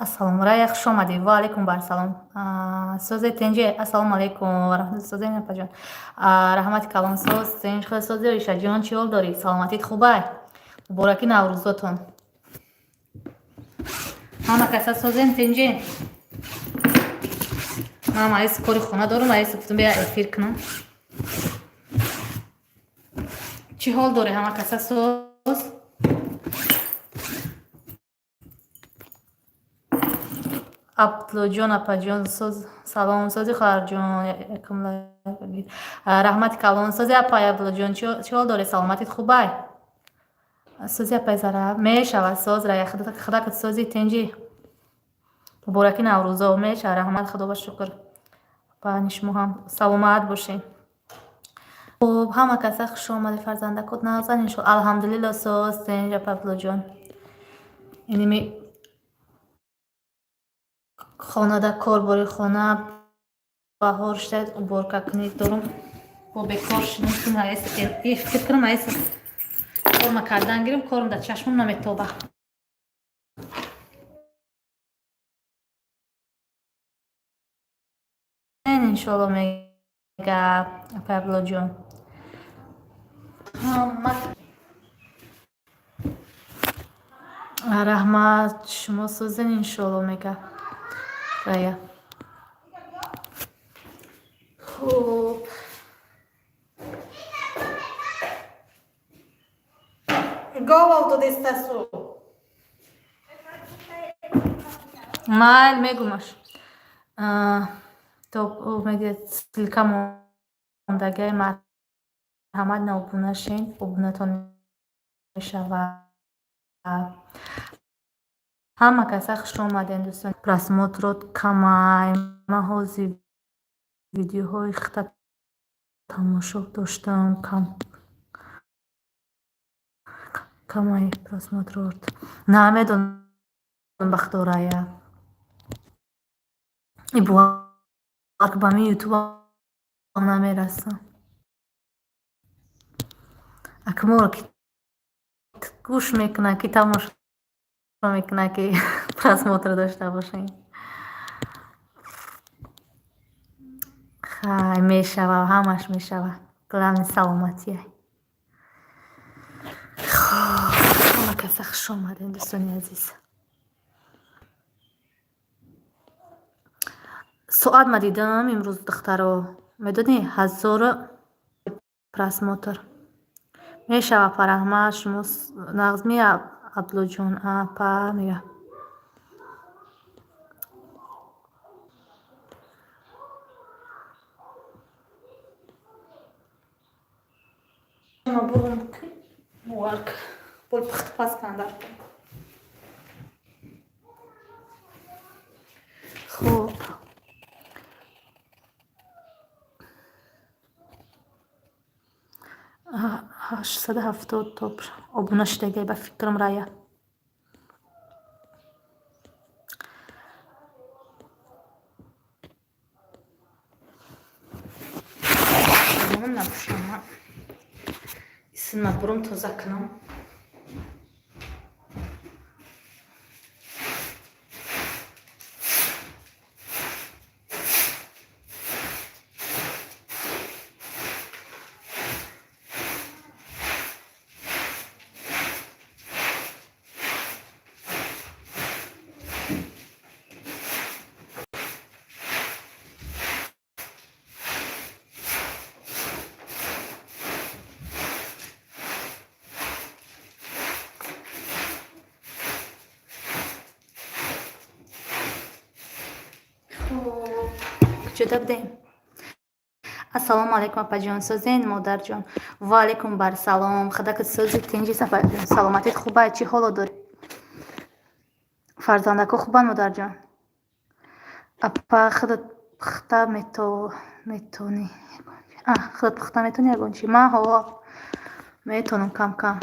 Ассалому Рая, хуш омадӣ. Ва алайкум барсалом. Созе, тенҷи. Ассалому алайкум ва раҳматуллоҳ. Созе, апаҷон, раҳмати калон. Соз, тенҷ, хел сози, Оишаҷон, чӣ ҳол дорӣ? Саломатит хубай? Мубораки Наврӯзотон. Ҳама каса созем, тенҷи. Ман айс кори хона дорам, айс гуфтам, бия эфир кунам. Чӣ ҳол дорӣ, ҳама каса соз? Абдуллоҷон, апаҷон, соз, салом, сози, хоҳарҷон. Раҳмати калон. Сози, апай Абдуллоҷон, чӣ ҳол дорӣ? Саломатит хубай? Сози, апай Зара, мешавад. Соз, Рая, худакат сози, тенҷи. Мубораки Наврӯзо. Мешавад, раҳмат, худо ба шукр. Бани шумо ҳам саломат бошед. Хуб, ҳама каса хуш омадед, фарзандакот нағзан, иншоалло. Алҳамдулилло, соз, тенҷ, апа Абдуллоҷон. Иними хонада кор бори хона баҳор шудад, уборка кунӣ дорум, бо бекор шудам, фикр кунам, айс корма кардан гирим, корм дар чашмам наметоба. Иншоалло, мега апай Абдуллоҷон. Раҳмат, шумо созен, иншоалло, мега Рая. Хуб, Гов додестасу. Майл, мегумаш. То мега ссылка мондагай, марҳамат, обуна шен, обунатон мешавад. Ҳама каса хуш омадем, дӯстон. Просмотрот камай. Ман ҳозир видеоҳои хита тамошо доштам, кам камай просмотрот. Намедонам, бахторая. Бовар, ба ми ютубам намерасам. Ака, моро ки гӯш мекунад, ки тамошо мекунад, ки просмотр дошта бошем? Хай, мешава, ҳамаш мешава. Главное саломатия. Хоб, ҳама каса хуш омадем, дӯстони азиз. Соат ма дидам имрӯз, духтаро, медонӣ, ҳазору просмотр мешава. Апа, раҳмат, шумо нағзми, Абдуллоҷон, апа, мега. Бурум мубарак бол пухт паз кунам. Хуб, 870 то обуна шудагай, ба фикрам, Рая. Набушам, исма бурум тоза кунам. Куҷода будем? Ассалому алайкум, апаҷон, созен, модарҷон. Ва алайкум барсалом. Худакат сози, тинҷи, сафарҷон, саломатит хуба? Чӣ ҳоло дорӣ? Фарзандако хубанд, модарҷон? Апа, худат пухта метонӣ? Худат пухта метонӣ ягон чи? Ман ҳо, метонам кам кам.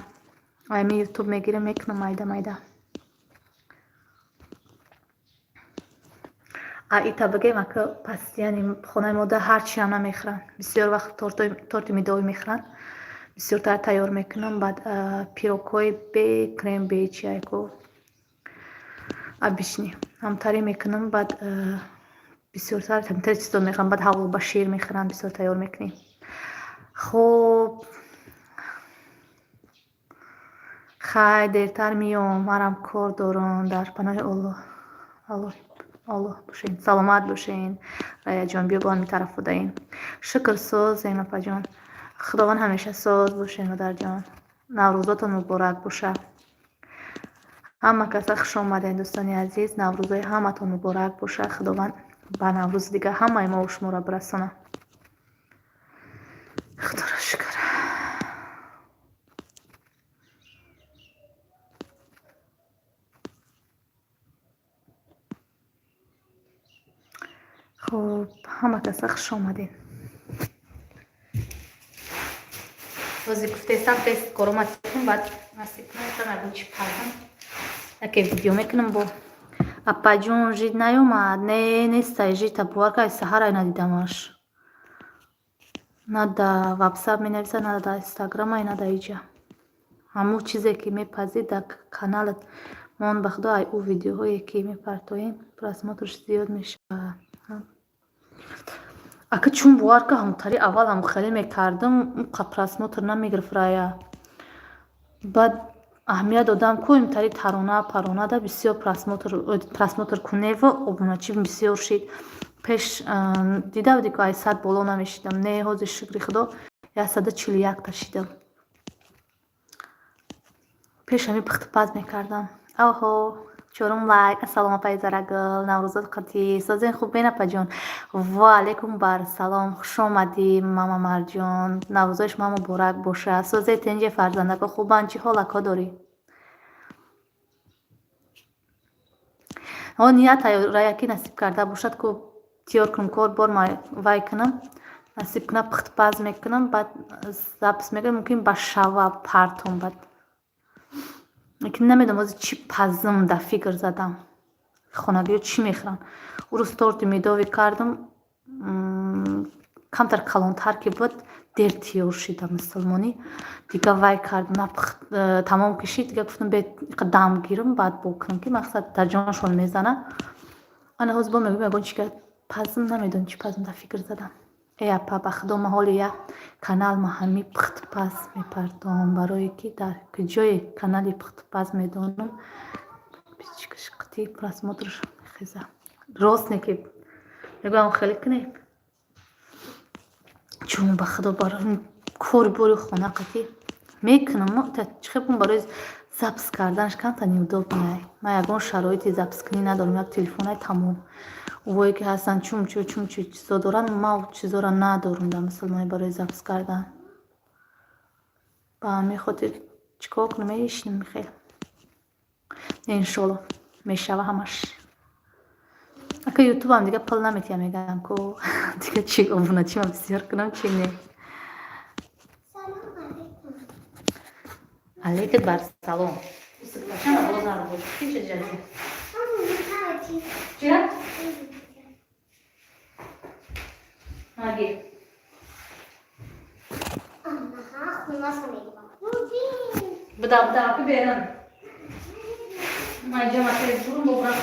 Ами ютуб мегирам, мекунам майда майда. А ита бигем, ака, пас, яъне хонаи мода ҳарчиам намехӯранд. Бисёр вақт торти медовӣ мехӯранд. Бисёртар тайёр мекунам, баъд пирогҳои бе крем, бе чиайко, обычный. Ҳамтарӣ мекунам, баъд бисёртар ҳамтари чизо мехӯрам, баъд ҳаво ба шир мехӯрам, бисёр тайёр мекунем. Хуб, хай, дертар меом, марам кор дорам. Дар паноҳи Аллоҳ, Аллоҳ, Аллоҳ бошен, саломат бошен. Раяҷон, биё бо ҳами тараф будаем. Шукр, созем, апаҷон. Худованд ҳамеша соз бошен, модарҷон. Наврӯзотон муборак боша. Ҳама каса хуш омадем, дӯстони азиз. Наврӯзои ҳаматон муборак боша. Худованд ба наврӯзи дигар ҳамаи мо шуморо бирасона. Худоро шукр. Хуб, ҳама каса хуш омадем. Ҳозир гуфтестам, тест коромад, баъд насиб кунам, чӣ пазам, яке видео мекунам. Бо апаҷон жид наёмад? Не, нестай жита, бовар кай, саҳарай надидамаш. На да ватсап менависад, на да инстаграмай, на да иҷа. Ҳамун чизе ки мепазӣ, дар каналат мон. Ба худо, ай ӯ видеоҳое ки мепартоем, просмотрш зиёд мешавад. Ака, чун бовар ка, ҳамтари аввал ҳам хеле мекардам, уқа просмотр намегирифт, рая. Баъд аҳамият додам, ку имтари тарона парона да бисёр просмотр куневу обуначӣ бисёр шид. Пеш дида будӣ, ку ай 100 боло намешидам. Не, ҳозир, шукри худо, 141-та шидам. Пеш ҳами пухтупаз мекардам. Оҳо, чорум лайк. Ассалому апаи Зарагул, наврӯзот қатӣ, созен, хуб бен, апаҷон? Ва алайкум барсалом, хуш омадӣ, мама Марҷон. Наврӯзои шумо муборак боша. Созе, тенҷе, фарзандако хубанд, чӣ ҳолако дорӣ? О, ният раяки насиб карда бошад, ку тиёр кунам, кор бор вай кунам, насиб кунам, пухтупаз мекунам, баъд запись мекунам, мумкин ба шава партом. Баъд лекин намедонам ҳозир чӣ пазм, дар фикр задам. Хонагиҳо чӣ мехӯранд? Урӯз торти медовый кардам, камтар калонтар ки буд, дер тиёр шида, мусулмонӣ. Дига вай кардам, напухт, тамом кишид, дига гуфтам, бе дам гирам, баъд бо кунам, ки мақсад дар ҷоншон мезана. Ана ҳозир бо мегӯям, ягон чӣ пазм, намедонам чӣ пазм, дар фикр задам. Э, апа, ба худо, ма ҳоли як канал ма ҳами пухтупаз мепартом, барое ки дар куҷое канали пухтупаз медонам, қити просмотрш мехеза. Рост не ки мегӯям, хеле кунем, чун ба худо, барои кори бори хона қатӣ мекунам, чӣ хел барои запись карданаш камтар неудобный. Ман ягон шароити запискунӣ надорам, як телефонай, тамом. Увое ки ҳастанд, чумчу чумчу чизо доранд, ман чизоро надорам дар мусулмонӣ барои запись кардан. Ба ҳамин хотир чӣ кор кунам, мешинам хел. Иншолло, мешава ҳамаш. Ака, ютубам дига пул наметиҳам, мегӯям ку дига чӣ обуначи ма бисёр кунам, чӣ не. Алейкум барсалом. Чира? Маги. Буда, буда, апи берун. Майҷа ма бурум бобра.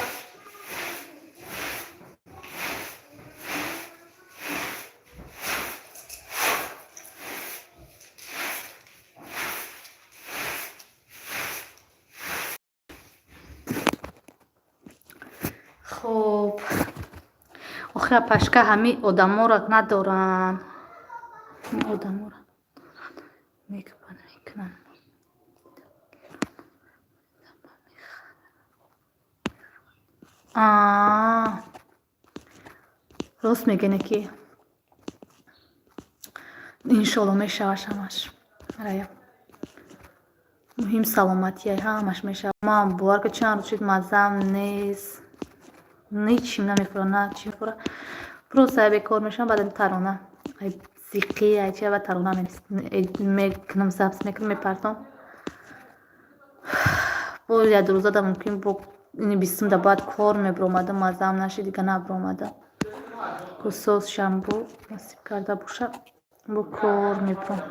Хуб, охир апашка, ҳами одаморо надоранд, одаморо мекунанд. А, рост мегӯне ки иншолло мешаваш ҳамаш, рая. Муҳим саломатия, ҳамаш мешава. Ман бовар ка, чанд рӯз шуд, маззам нест, ҳечим намехӯра, на чӣ мехӯра, просто ай бекор мешавам, баъд тарона, ай зиқӣ, ай чи, баъд тарона мекунам, запись мекунам, мепартом. Боз як рӯзада мумкин бо ини 20-да бояд кор мебиромадам, маззаам нашид, дига набиромада. Кусоз шамбу насиб карда боша, бо кор мебиром.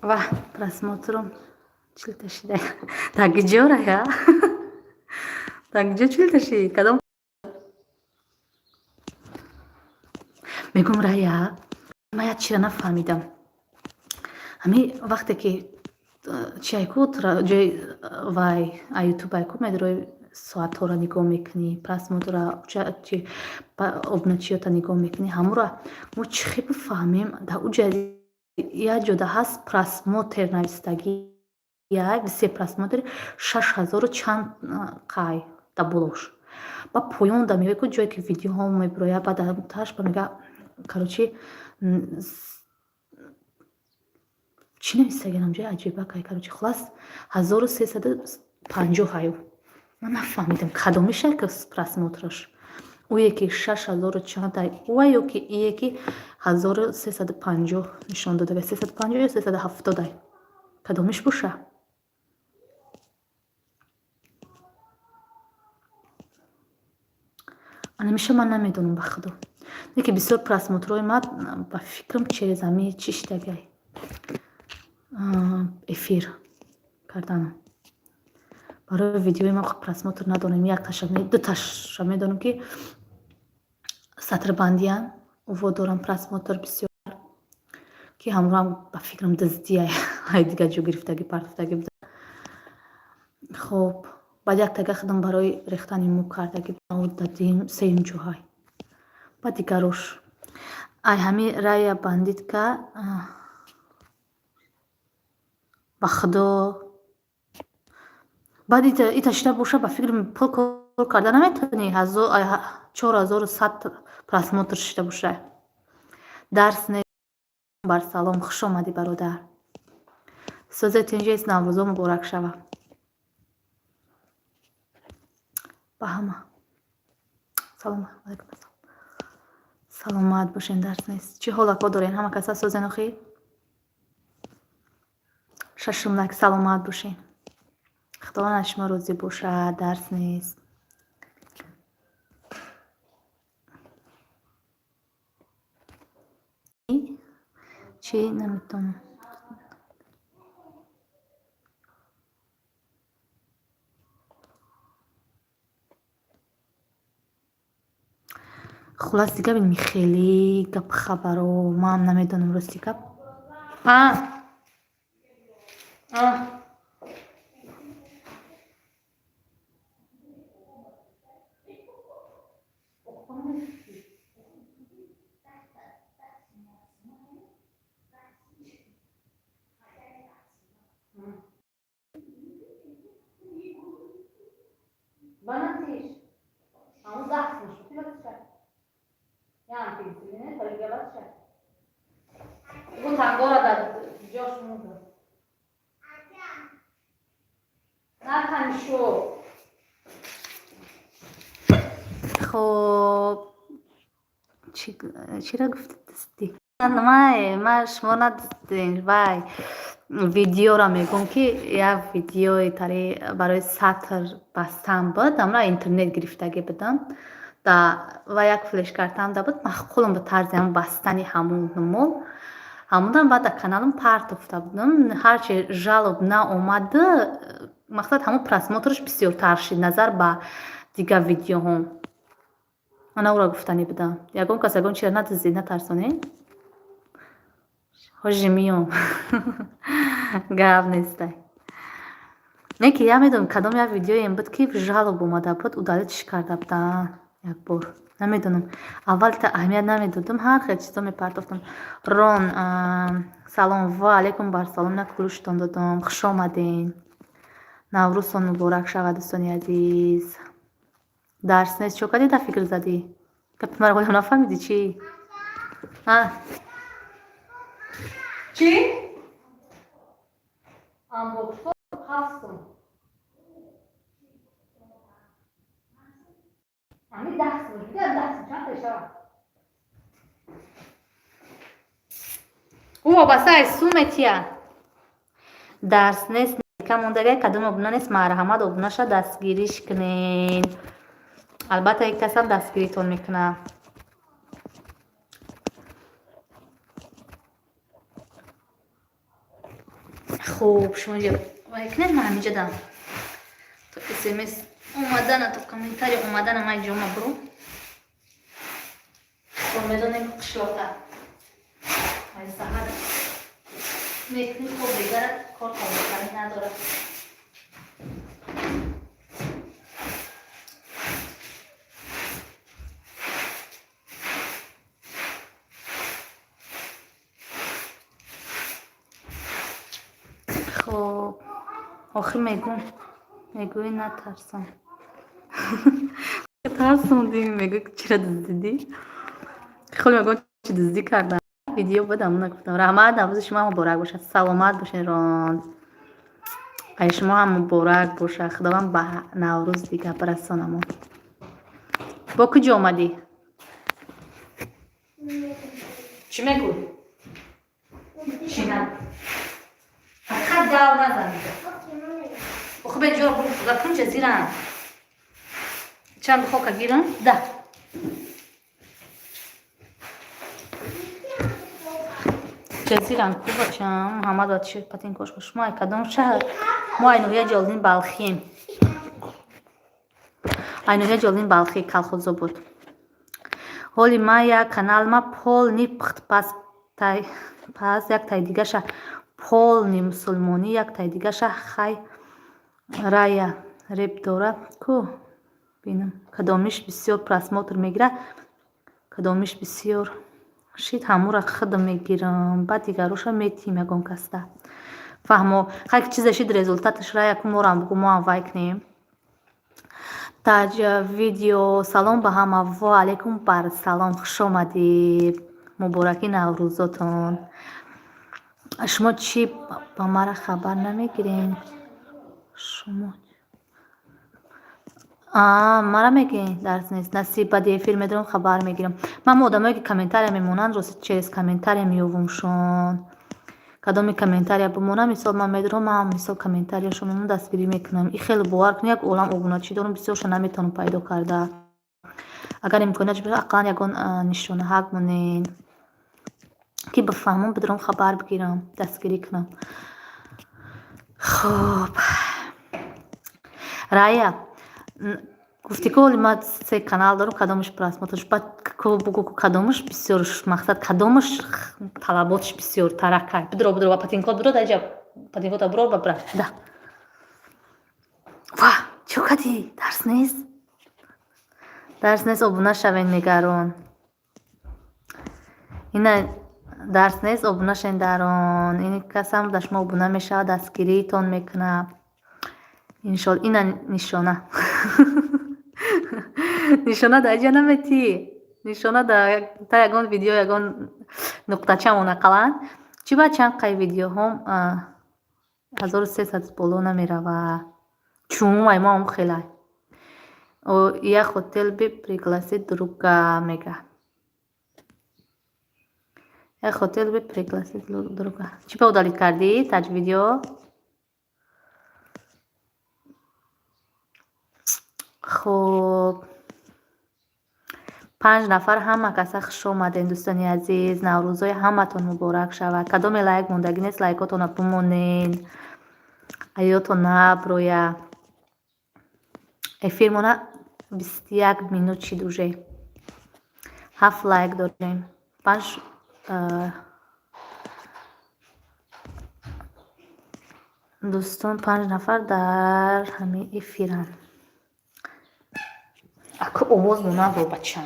Ва просмотром чилта шида. Так ҷо рая? Так ҷо чилта шид? Кадом? Мегӯм, рая, ман як чира нафаҳмидам. Ҳами вақте ки чиайку ҷои вай ютуб айку медрои, соатҳоро нигоҳ мекунӣ, просмотрра, чи обуначиёта нигоҳ мекунӣ, ҳамура мо чӣ хел бифаҳмем? Дар уҷа як ҷода ҳаст просмотр навистагӣ, як се просмотр 6000 чанд қай да болош. Ба поён да меои ку, ҷое ки видеоҳо мебирояд, баъд таш ба мега, короче, чӣ навистагиам, ҷои аҷиба кай, короче, хулас, 1350 ҳаю. Ман нафаҳмидам, кадомиша ки просмотраш, ӯе ки 6000 чанд ӯа ё ки ие ки 1350 нишон додага, 350 ё 370, кадомиш боша? Анамиша ман намедонам, ба худо. Не ки бисёр просмотрҳои ман, ба фикрам, через ҳами чӣ шидагай, эфир карданам. Барои видеои ман просмотр надорам, якташа, дуташа медонам, ки сатрбандиян, уво дорам просмотр бисёр, ки ҳамроҳам, ба фикрам, дуздия, ай дигар ҷо гирифтагӣ, партофтагӣ буда. Хоб, баъд як тага худам барои рехтани мӯ кардагӣ дадим, сеюм ҷоҳай. Баъд дигарош ай ҳами рая бандитка, ба худо. Баъд ита шида боша, ба фикри пул кор карда наметавонӣ, 4100 просмотр шида боша. Дарс не бар. Салом, хуш омадӣ, бародар. Созе тинҷест, Наврӯзо муборак шава ба ҳама. Салом алайкум, саломат бошен. Дарс нест, чӣ ҳолатҳо дорен? Ҳама каса созен охи? Шашум лайк, саломат бошен, Худованд аз шумо розӣ бошад. Дарс нест. Чӣ наметавонам. Хулас, дига бинем, хеле гап хабаро ман намедонам, рости гап. А а Банатиш. Ҳамун захмаш. Ян пенсилине, тарбиялатша. Бу тангора дар ҷош мунда. Накани шо. Хоб, чира гуфтӣ? Май, ма шумо надидем, вай видеоро мегӯм, ки як видеои тари барои сатр бастан буд, амра интернет гирифтагӣ будам да ва як флешкартаам да буд, маъқулам ба тарзи ҳамн бастани ҳамун мол, ҳамунам баъд дар каналам партофта будам. Ҳарчи жалоб наомад, мақсад, ҳамун просмотраш бисёртар шид назар ба дигар видеоҳом. Ана ӯро гуфтанӣ будам. Ягон кас ягон чиро надиздид, натарсонед. Ҳожи миём, гап нестай. Не ки я медонам, кадом як видеоем буд, ки жалоб омада буд, удалитьш карда будам як бор. Намедонам, аввал та аҳамият намедодам, ҳар хел чизо мепартофтам. Рон, салом, ва алайкум бар салом, на кулуштон додам, хуш омаден. Наврӯзтон муборак шавад, дӯстони азиз. Дарс нест, чо кардӣ, дар фикр задӣ? Гапи маро ҳоло нафаҳмидӣ чӣ? А? Чӣ? Анбоксо 7 сум. Ами 10 сум, дига 10 сум чанд мешавад? Ӯ вобаста аз суметия. Дарс нест, кам мондагай, кадом обуна нест, марҳамат, обунаша дастгириш кунед. Албатта, як касам дастгиритон мекунад. Хуб, шумо инҷа вай кунед, ман ҳаминҷа дам то смс омадана, то комментарий омадана ман ҷома бурум. Медонем, қишлоқа саҳар мекунӣ, хоб дигара кор тамокарӣ надорад. Хоб, охир мегӯм, мегӯӣ натарсам, тарсондӣ, мегӯ чира дуздидӣ? Хеле мегӯм, чи дуздӣ кардам, видео будам, нагуфтам. Раҳмат, наврӯзи шумо муборак бошад, саломат бошед. Рон, ай шумо ҳам муборак бошад, Худованд ба Наврӯз дига барасонамон. Бо куҷо омадӣ? Чӣ мегӯй? Чӣ на, фақат гав назан. Охи бе ҷо кун, ҷазирам чанд хока гирам да. Ҷазирам ку, бачам Муҳаммад чи патинкош. Шумо ай кадом шаҳр? Мо ай ноҳияи Ҷалолиддини Балхием, ай ноҳияи Ҷалолиддини Балхӣ, Калхозобод. Ҳоли ма як каналма полный пухтпаз, пас як тай дигаша полный мусулмонӣ, як тай дигаша хай рая реп дора ку. Бинам, кадомиш бисёр просмотр мегирад, кадомиш бисёр шид, ҳамура худам мегирам, баъд дигароша метиҳим ягон каста. Фаҳмо, хай, чизе шид, результаташ рая ку, морам бугу, моам вай кунем. Таҷ видео. Салом ба ҳама. Ва алайкум бар салом, хушомадӣ, мубораки Наврӯзотон. Шумо чӣ ба мара хабар намегирем? Шумо мара мегӯед, дарс нест, насиб, баъди эфир медорам, хабар мегирам. Ман одамое ки комментария мемонанд, рост, через комментария меёвумшон. Кадоми комментария бимонам, мисол, ман медорам, ман мисол комментарияшон мемонам, дастгирӣ мекунам. И хеле, бовар кунед, як олам обуначӣ дорам, бисёрша наметавонам пайдо карда. Агар имконият бошад, ақаллан ягон нишонаҳак монед, ки бифаҳмам, бидорам, хабар бигирам, дастгирӣ кунам. Хуб, Рая, гуфтӣ ки оли ман се канал дорам, кадомаш просмотрш, баъд бугӯ, кадомаш бисёр, мақсад, кадомаш талаботш бисёр таракай. Бидро, бидро, ба патинкот бидро, даҷа патинкота биро, ба бира да. Ва чӣ кардӣ? Дарс нест, дарс нест, обуна шавен, нигарон. Ина дарс нест, обуна шавен дарон. Ин касам дар шумо обуна мешавад, дастгириитон мекунад, иншоалло. Ина нишона, нишона дар ҷа наметӣ, нишона та ягон видео ягон нуқтача мон ақаллан. Чӣ ба чанд қай видеоҳом 1300 боло намерава? Чун ай моам хелай. Я хотел бы пригласить друга, мега. Я хотел бы пригласить друга. Чӣ ба удалить кардӣ таҷ видео? Хуб, панҷ нафар, ҳама каса хуш омадем, дӯстони азиз. Наврӯзои ҳаматон муборак шавад. Кадоме лайк мондагӣ нест, лайкотонро бимонед, аётон наброя. Эфирмона 21 минут шид уже, ҳафт лайк дорем, панҷ. Дӯстон, панҷ нафар дар ҳамин эфиранд. Аку овоз набур, бача.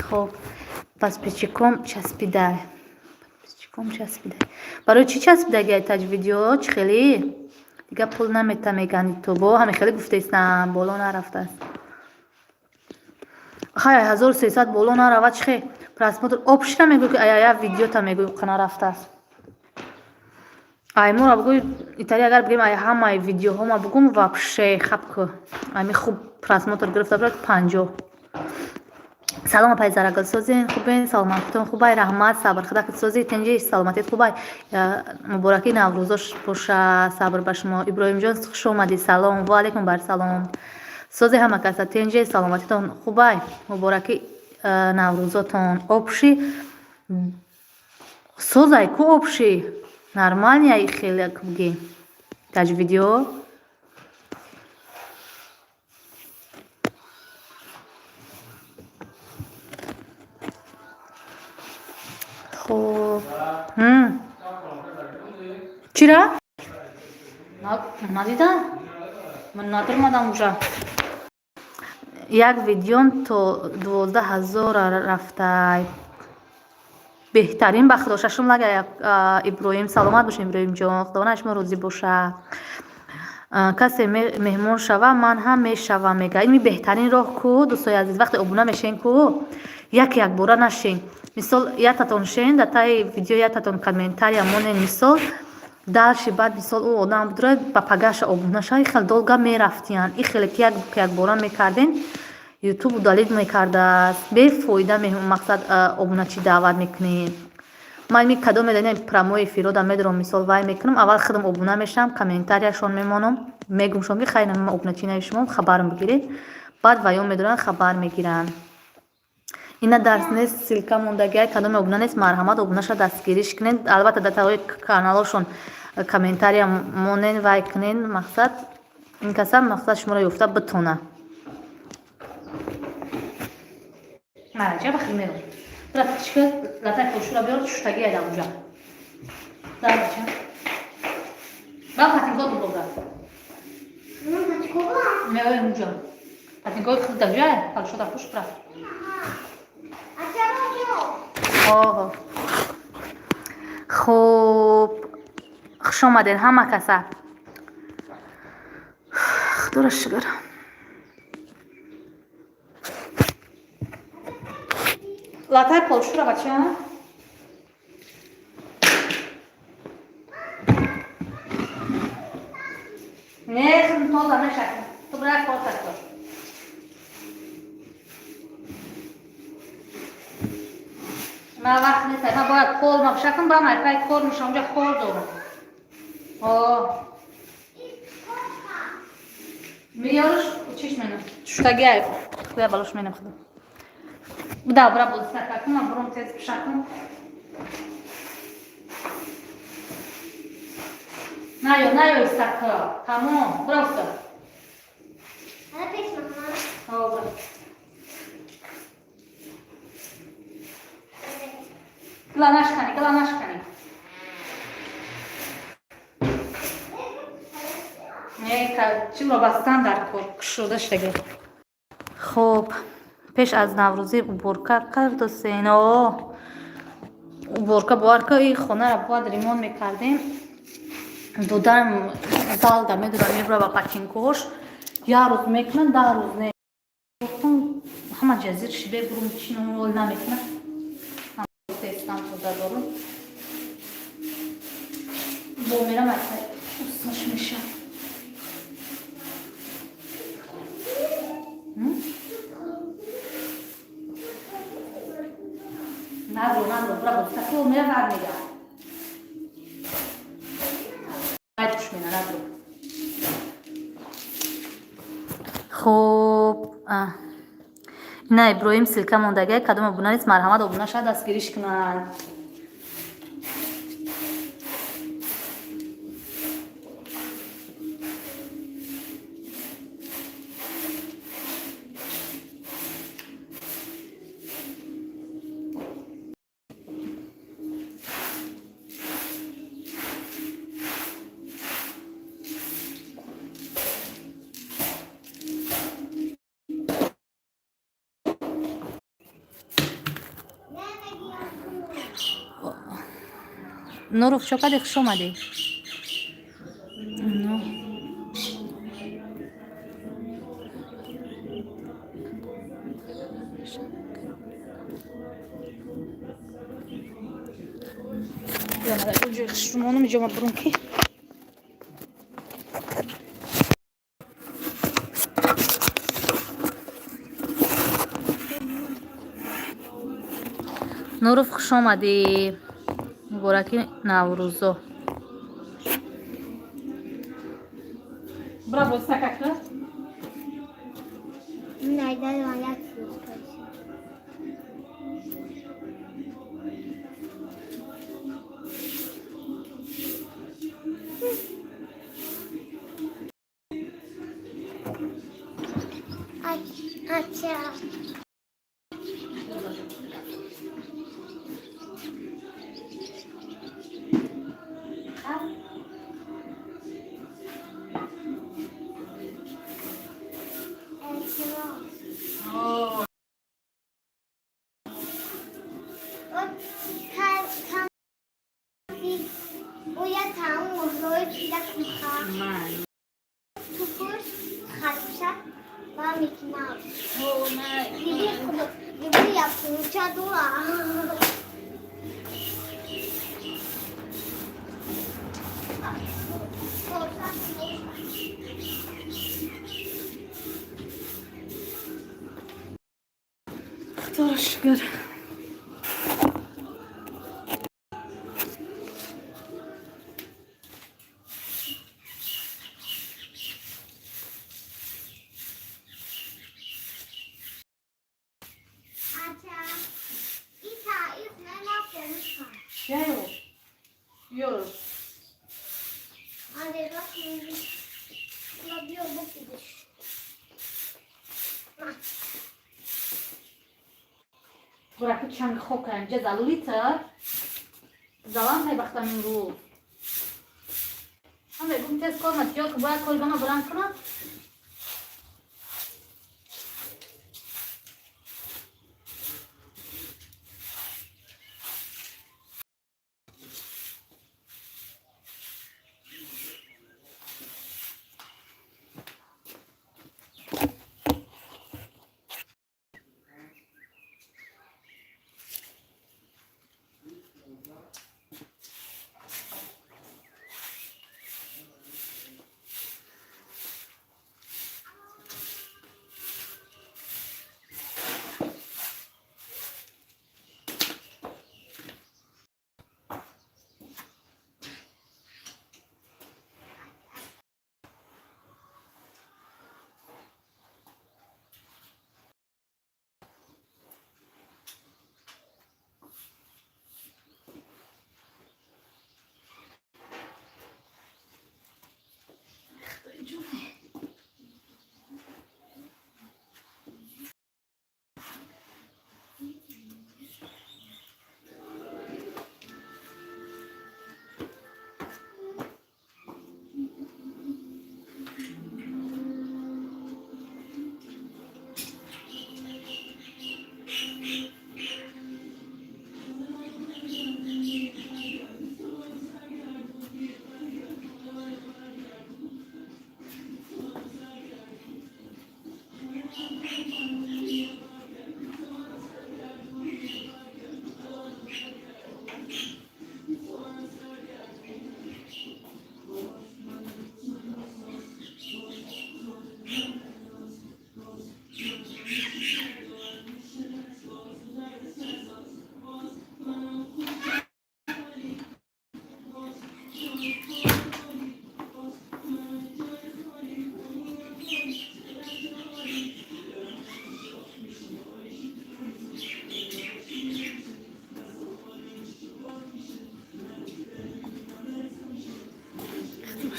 Хоб, подписчиком часпидай, подписчиком часпидай. Барои чӣ часпидаги таҷ видео? Чӣ хеле дига пул намета мегани, то бо ҳаме хеле гуфтаистам, боло нарафтааст. Хай, 1300 боло нарава, чӣ хе просмотр общий намегӯй, ки ая видеота мегӯй, қа нарафтааст. Ай мора бугӯй, италия, агар бигӯем, ай ҳамаи видеоҳома бугум, вообще хаб ку, ами хуб просмотр гирифта бурад 50. Салом, апай Зарагул, созен, хубен, саломатитон хубай? Раҳмат, сабр, худакат сози, тинҷи, саломатит хубай? Мубораки Наврӯзош боша, сабр, ба шумо. Иброҳимҷон, хуш омадӣ, салом. Ва алайкум бар салом. Сози ҳама каса, тинҷи, саломатитон хубай? Мубораки Наврӯзотон. Обши созай ку, обши нормальный, хеле буги таҷ видео. Хуб, чира надидам, ман надурмадам, уже як видеон то 12 000 рафтай. Беҳтарин, ба худо, шашум лага. Иброҳим, саломат бошед, Иброҳимҷон, худованд шумо розӣ бошад. Касе меҳмон шава, ман ҳам мешавам, мега. Ин беҳтарин роҳ ку, дӯстои азиз. Вақте обуна мешен ку, як якбора нашен. Мисол, яктатон шен, дар таи видео яктатон комментария монен, мисол, дальше баъд, мисол, ӯ одам будра, ба пагаша обуна шава. И хел долго мерафтиянд. И хеле ки як якбора мекарден, Ютуб удалить мекардааст. Бефоида мақсад обуначӣ даъват мекунед. Ман ми кадом медонем, прямой эфирода медорам, мисол, вай мекунам, аввал худам обуна мешавам, комментарияшон мемонам, мегумшон, ки хайр, ман обуначӣ нави шумом, хабарам бигиред. Баъд ваён медоранд, хабар мегиранд. Ина дарс нест, ссылка мондагиай. Кадоме обуна нест, марҳамат, обунаша дастгириш кунед. Албатта, дар таои каналошон комментария монен, вай кунен, мақсад, ин каса, мақсад, шуморо ёфта битона. Мараҷа бахир мером. Чика латай пошура биёр, шуштаги айда уҷа. Дарча. Ба патинко дубога. Меоем уҷа. Патинкои худ дар ҷай, палшода пуш бра. Оҳо. Хуб, хуш омадед ҳама каса. Худоро шукр. Латай полшура, бача. Не, тоза мешак. Ту бира кор кар. Ман вақт нест, ман бояд пол мабшакам, ба май пай кор мешам, унҷа кор дорам. О. Миёрш чиш менам. Шуштагиай. Хуя балош менам худо. Да, бра бозисакакум, ман бурум тез пишакум. Наё, наё, истака. Тамом, просто. О, бра. Гила нашкани, гила нашкани. Не, чиро бастан дар кор кушода шудаги. Хуб, пеш аз Наврӯзӣ уборка кардосен. О, уборка, бовар ка, и хонаро бояд ремонт мекардем. Додарам залда медурам, мебура ба патинкош. Як рӯз мекунад, 10 рӯз не. Гуфтам, ҳама ҷазир шибе бурум, чи ол намекунад. Тестам тоза дорум. Бо мерам, усташ меша. Надро, надро, браво, тако мера вар мега. Ай туш мена, надро. Хуб, ина Иброҳим ссылка мондагиай, кадом обуна нест, марҳамат, обуна шавад, дастгириш кунанд. Нуров, чо кади? Хуш омадӣ. Ну. Ҷои хушрумонум иҷома бурум ки. Нуров, хуш омадӣ. Мубораки Наврӯзо. Браво, сакака. Найда як чиз кардем. Ача. Худоро шукр. Бураки чанг хока инҷа залулита залан пайбахтам имрӯз. Ҳам мегум, тез кор натиё, ки бояд кори бана баланд кунам.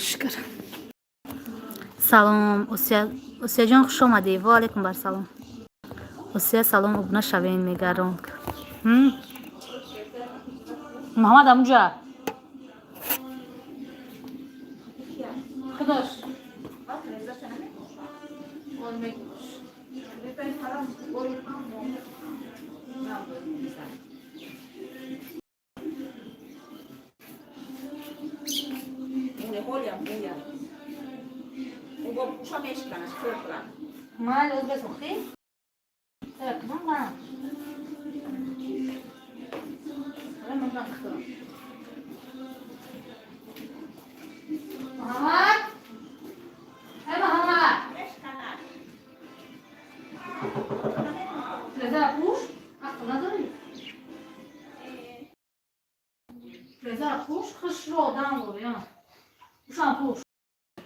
Шукр. Салом, Осияҷон, хуш омадӣ. Ва алайкум бар салом, Осия. Салом, обуна шавен мегарон. Муҳаммад, амуҷа худош. Майли, озбе сохтӣ? Кунам ман. Муҳаммад! Эй, Муҳаммад! Леза пуш? Ақл надорӣ? Пӯш, хушро одам буд, я. Ушам пӯш.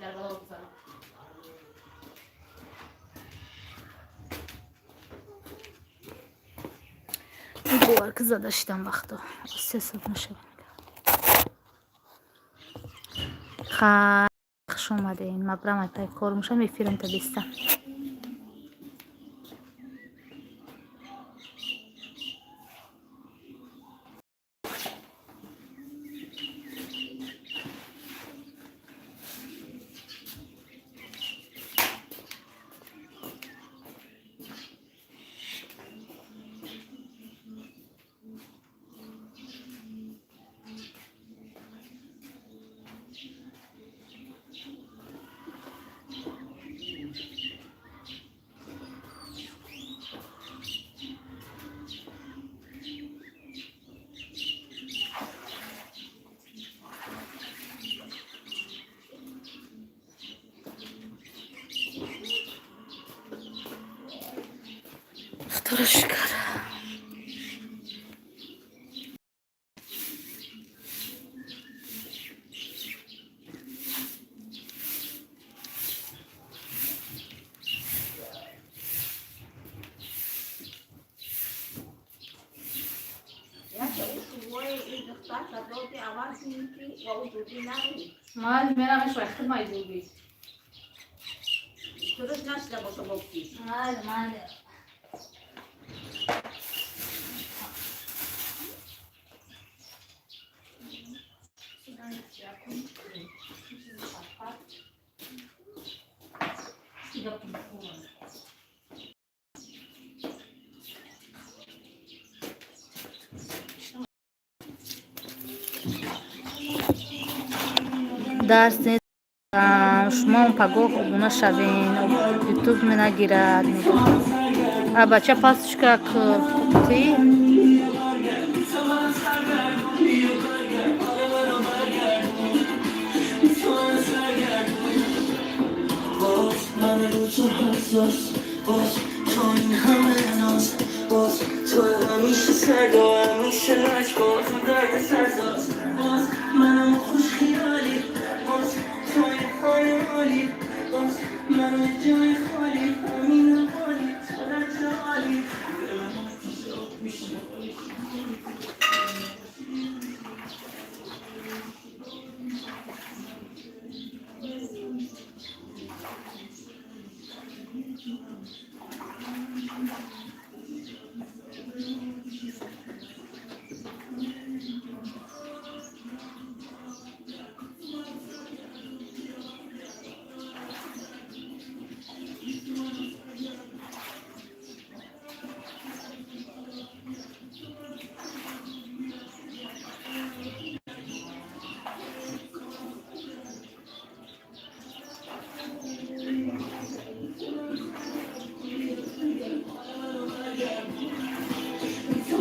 Дар бало бизанам. Бовар ки зада шидам вақто. 3 соат нашава. Хай, хуш омадем. Ма брам ай пай кор мушам, эфирам та биста. Худоро шукр. Яке ӯ шувои ин духтарша доди, аввал ки ва ӯ зудӣ нари. Ман мерам швай хидмай зуби. Туруш нашида боша бокти. Майли, майли. Дарс нест, шумо пагоҳ обуна шавен, Ютуб менагирад. А бача пастушка ти. باز من رو تو حساس، باز تو این همه ناز، باز تو همیشه سرد و همیشه لج، باز تو درد سرزاز، باز منم خوش خیالی، باز تو این حال عالی، باز منو جای خالی، امین حالی تو در عالی.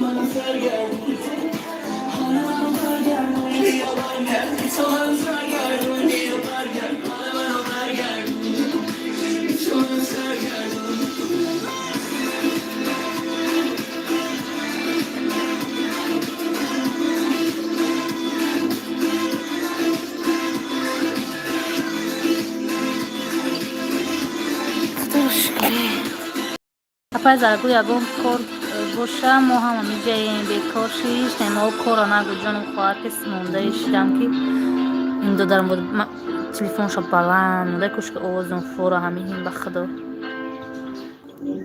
منو سرگردون، حال منو برگردون، بیا برگرد، تو منو سرگردون، بیا برگرد، حال منو برگردون، تو منو سرگردون. Худоро шукр. Апай Заргул, ягон кор боша, мо ҳама миҷаем, бекор шиштем. Мо корро нагу, ҷоном хоҳар, ки мондаи шидам, ки ин додарам буд, телефоншо баланд монда, кӯш ки овозум фура ҳамиҳин. Ба худо,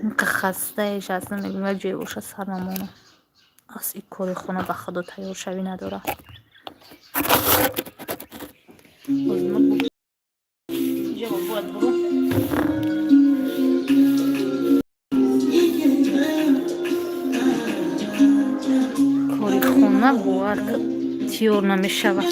инқа хастаеш ҳастам, мегӯм, як ҷое боша сар мамонам аз и кори хона. Ба худо, тайёр шавӣ надора. Инҷа бояд буру. Кори хона, бовар, тиёр намешавад.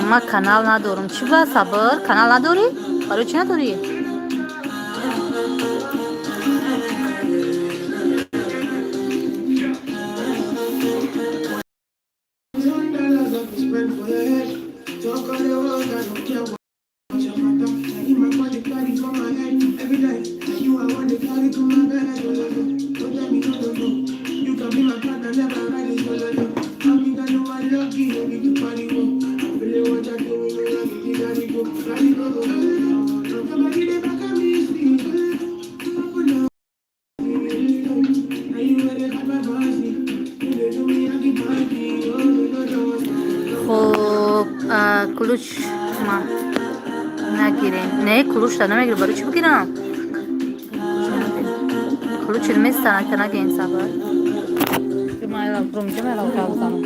Ман канал надорам. Чӣ ба, Сабр, канал надорӣ? Барои чӣ надорӣ? Хуб, ключ ма нагирем. Не, ключ та намегирем. Барои чӣ бигирам? Ключ местана, ка нагирем, Сабр. Майла, брумҷа майла кавзанам.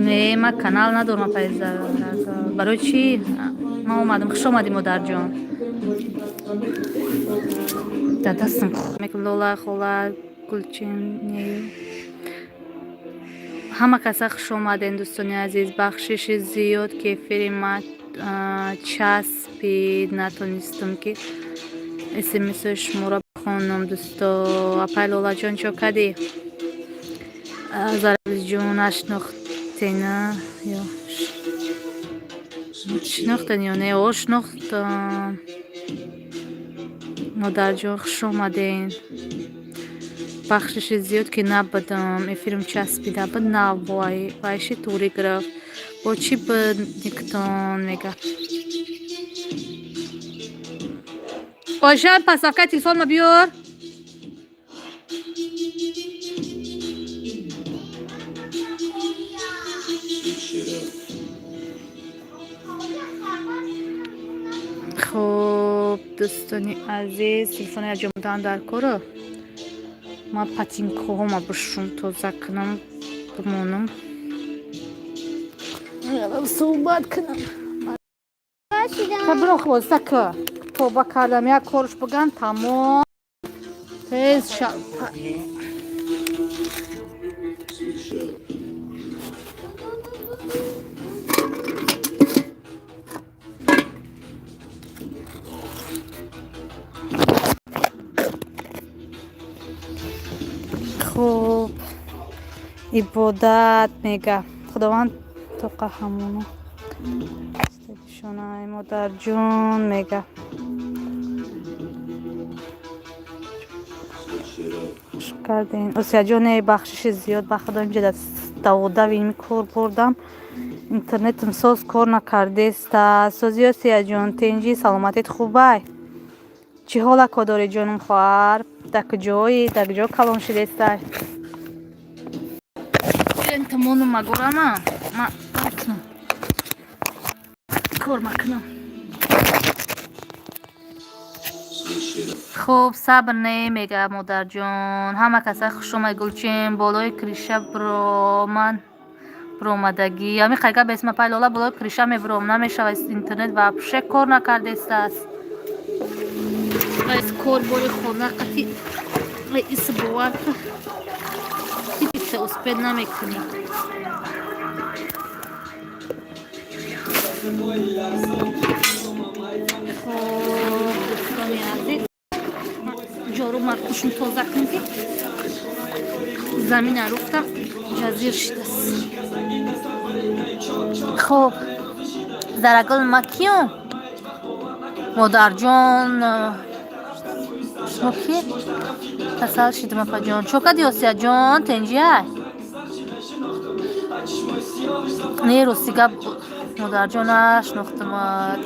Не, ман канал надорам, апайза. Барои чӣ? Ман омадам. Хуш омадӣ, модарҷон. Дар дастам Лола хола, Гулчин. Ҳама каса хуш омадем, дӯстони азиз. Бахшиши зиёд, ки эфири ма часпид, натонистам, ки смсои шуморо бихонам, дӯсто. Апай Лолаҷон, чо кардӣ? Зарабиҷон, нашинохтена ё шинохтен ё не? О, шинохтам. Модарҷон, хуш омадем. Бахшиши зиёд, ки набудам, эфирм часпида буд, наввай вайши тури гирифт. Бо чӣ буд никтон мега? Оша, подставка телефонма биёр. Хуб, дӯстони азиз, телефони аҷомдан дар коро. Ман патинкоҳома бушум, тоза кунам, бимонам, суҳбат кунам. Бирон, хулоса, ка тоба кардам, як корш биган, тамом, тез ша. Хуб, ибодат мега, Худованд тоқа ҳамоно шонай, модарҷон мега. Хуш кардем, Осияҷоне. Бахшиши зиёд, ба Худо, инҷа даводави ин кор бурдам, интернетам соз кор накардеста. Сози, Осияҷон, тинҷи, саломатит хубай? Чӣ ҳолако дорӣ, ҷонум хоҳар? Дар куҷоӣ, дар куҷо калон шидестай? Тамону магорама ма кор макунам. Хуб, сабр не мега, модарҷон. Ҳама каса хушомад. Гулчин, болои крыша броман бромадагӣ. Ами хайга бесма пайлола, болои крыша мебуром, намешава, интернет вообще кор накардестааст. Кор бори хона қати ис, бовар ка успеть намекунӣ. Хоб, дӯстони азиз, ҷору маркушум тоза кун, ки замина руфта ҷазир шидаст. Хоб, Зарагул, ма киюм? Модарҷон, шумо ки касал шидим, апаҷон, чо кади? Осияҷон, тенҷиай? Не, рости гап, модарҷон, нашинохтамад.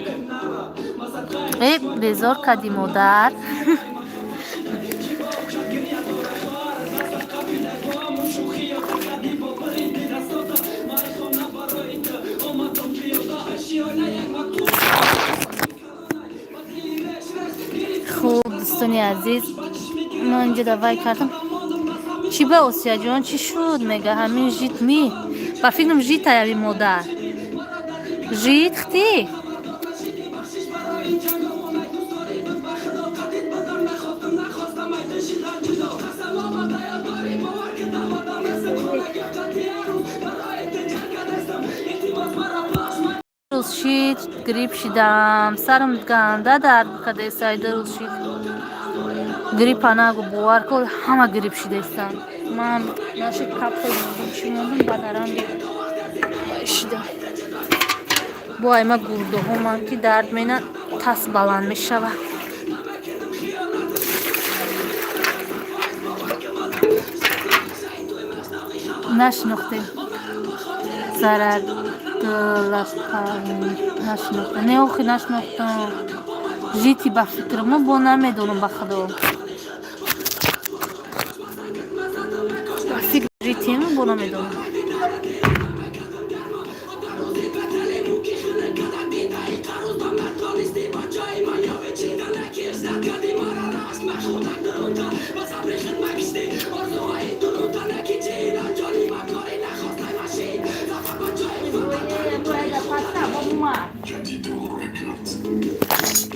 Э, безор кардӣ, модар. Хуб, дӯстони азиз. Ман инҷо давай кардам. Чӣ ба, Осияҷон, чӣ шуд? Мега, ҳамин жит ми ба фикрам, житай ави модар жит хти. Рӯз шид, грипп шидам, сарам ганда дард кардесай. 2 рӯз шид гриппа. Нагу, бовар кун, ҳама грипп шидаистанд. Ман наши капсул мондум, чӣ мондум, бадаранги шидам. Бо айма гурдаҳомам ки дард мена, тас баланд мешавад. Нашинохтем, Зарагулапа, нашинохтам. Не, охи, нашинохтам. Жити ба фикрамо, бо намедонам, ба худо, ба фикр житим, бо намедонам.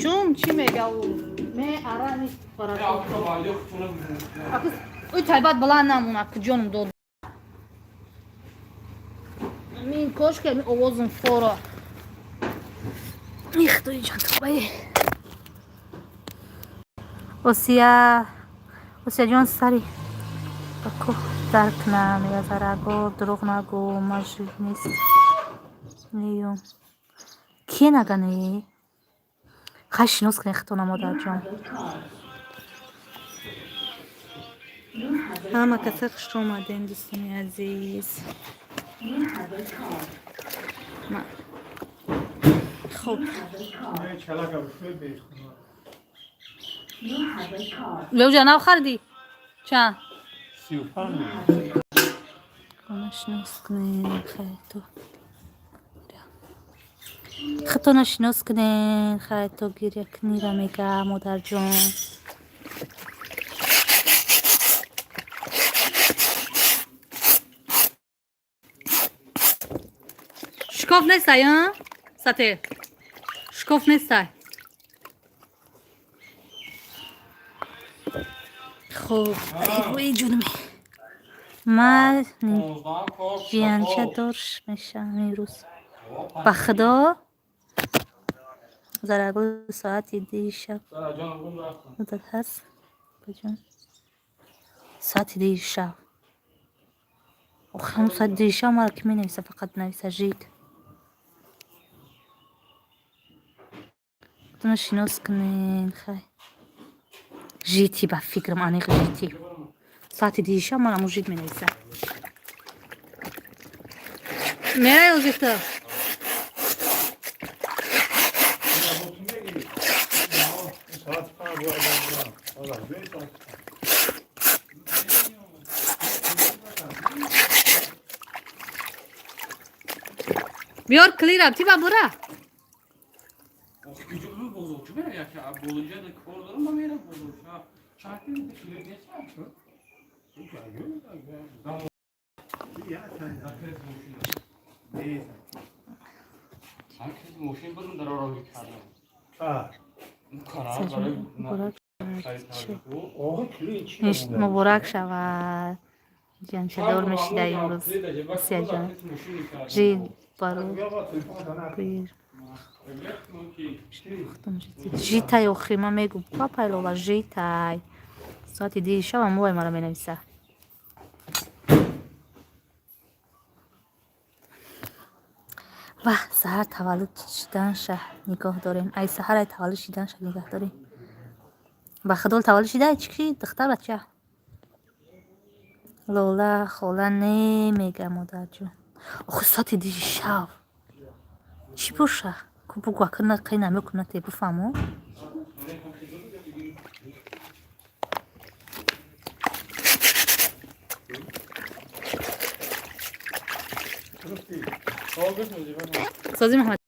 Чун чӣ мега ӯ? Ме ара нест. Ӯ тайбат баланд намона, куҷонум дод. Мин кошка ми овозум форо. Ихтои ҷон, тавбаи. Осия, Осияҷон, сари ба кӯҳ дарк на, мега. Зараго, дурӯғ нагӯ, ма жив нест неюм. Ке нагане? Хай, шинос кунед хитона, модарҷон. Ҳама каса хуш омадем, дӯстони азиз. Хуб, беуҷа нав харидӣ? Чанд? Хона шинос кунед, хай то хитона шинос кунед, хай то гиря кунира, мега модарҷон. Шикоф нестай, а? Сате. Шикоф нестай. Хуб, эй ҷонами. Ман ҷиянча дорш мешавам имрӯз. Ба худо, Зарагул, соати 2 шаб муддат ҳаст? Баҷон. Соати 2 шаб. Ох, ҳамун соати 2 шаб маро ки менависа, фақат нависа жид. Худтона шинос кунед, хай. Жити ба фикрам, аниқ жити. Соати 2 шаб ман аму жит менависа. Мерай озихта. ساعت 5 باید برم. آره، بیاید ساعت 5. Биёр клира, ти ба бура. Бозорчу мерам, яке болинҷа кор дорам, ма мерам бозорчу. Чанд кило нест? Ya sen نیست. мошин бурдам, дар роҳи кардам. آه. Муборак. آقا کلی چی؟ Муборак шавад. Ҷиянчадор мешида имрӯз. Осияҷон. Жи баро. Бир. Житай, охи, ман мегум. Папай лола, житай. Соати 2 шаб амвай мара менависа. Ваҳ, саҳар таваллуд шиданша нигоҳ дорем. Ай саҳар ай таваллуд шиданша нигоҳ дорем. Ба худол таваллуд шида чӣ ки духтар бача? Лола хола не мега, модарҷон. Охи, соати 2 шаб. Чӣ боша? Ку бугу, ака қай намекунад, те бифаҳмо? Сози Муҳаммад.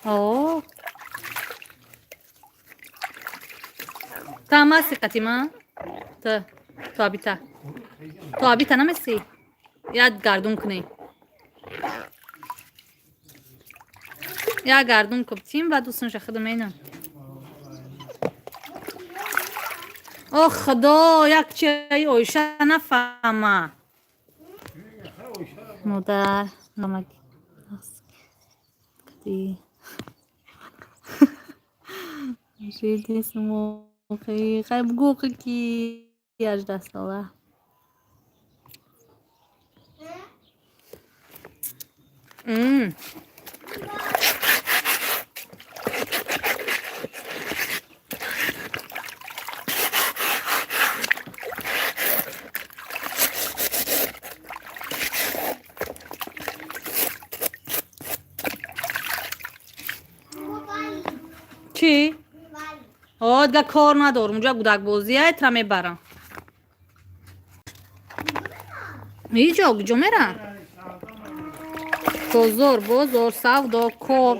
О. Та маси қатима? Та ту абита. Ту абита намеси? Як гардун кунӣ. Як гардун кубтим ва дӯстонша худо менам. О худо, як чии Оиша нафаҳма. Модар намак кади. Жидис мохи хай бугӯ ки 18 сола. Чӣ? О, дига кор надорум, унҷа гудакбозия тра мебарам. Ҳеҷ куҷо мерам? Бозор, бозор, савдо, кор.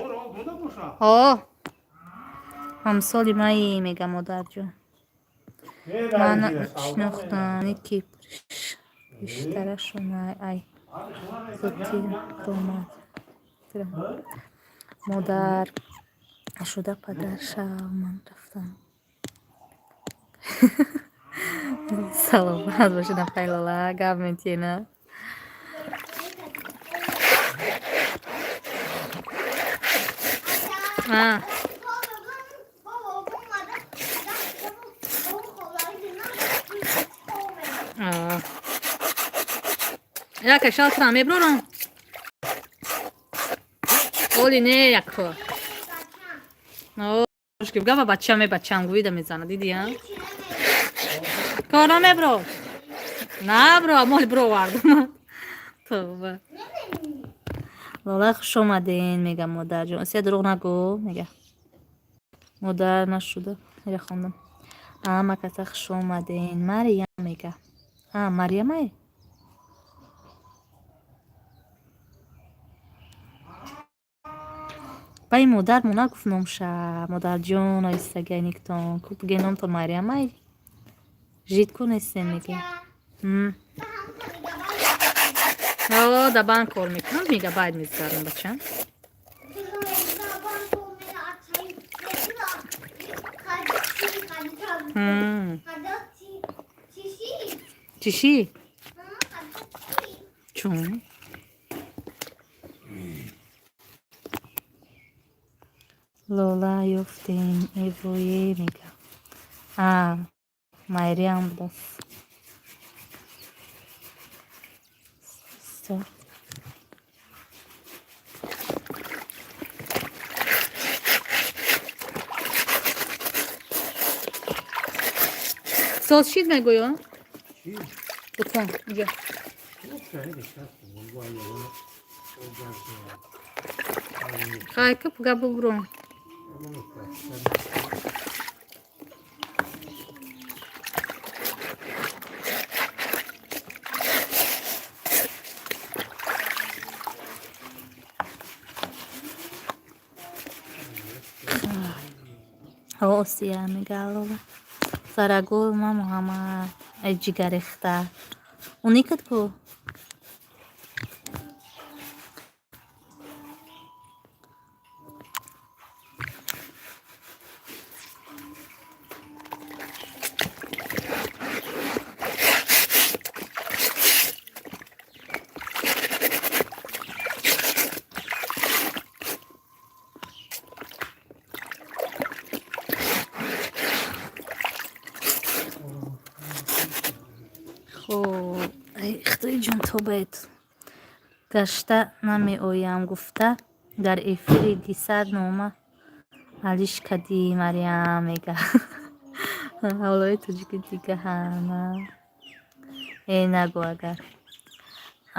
О, ҳамсоли маи, мега модарҷон. Ман шинохтам, ки пиштарашон ай зудтир омад. Модар шуда падар шав, ман рафтам. Саломат бошед, апайлала, гап метиена. А. А. Яка шалтра меброрам. Оли не яко. Ошки гава бача ме бачам гӯида мезана, диди а? Кор намебро. Набро, моли бировардам. Тавба. Лола, хуш омаден, мега модарҷон. Осия, дурӯғ нагӯ, мега. Модар нашуда. Ира хондам. Ама каса хуш омаден. Мариям мега. А, Мариямай? Баи модар мо нагуфт номша. Модарҷон, оистагайниктон. Ку буге номтон Мариямай? Жид ку нестем, мега. О, да банк кор мекунам, мегабайт мезгарам, бача. Чиши? Чун? Лола ёфтем, эвое, мега. А, Майриам будааст. Всё. Соз чиз мегӯё? Букон, инҷа. Хай ка пуга буброн. Осия, мега Лола. Зарагул ма Муҳаммад, ай ҷигарихта. Уникат ку? Хоб, ай Худои ҷон, тобаед. Гашта намеоям гуфта дар эфири дисар нома алиш кадӣ, Мариям, мега. Ҳавлои тоҷики дига ҳама. Э, нагӯ агар.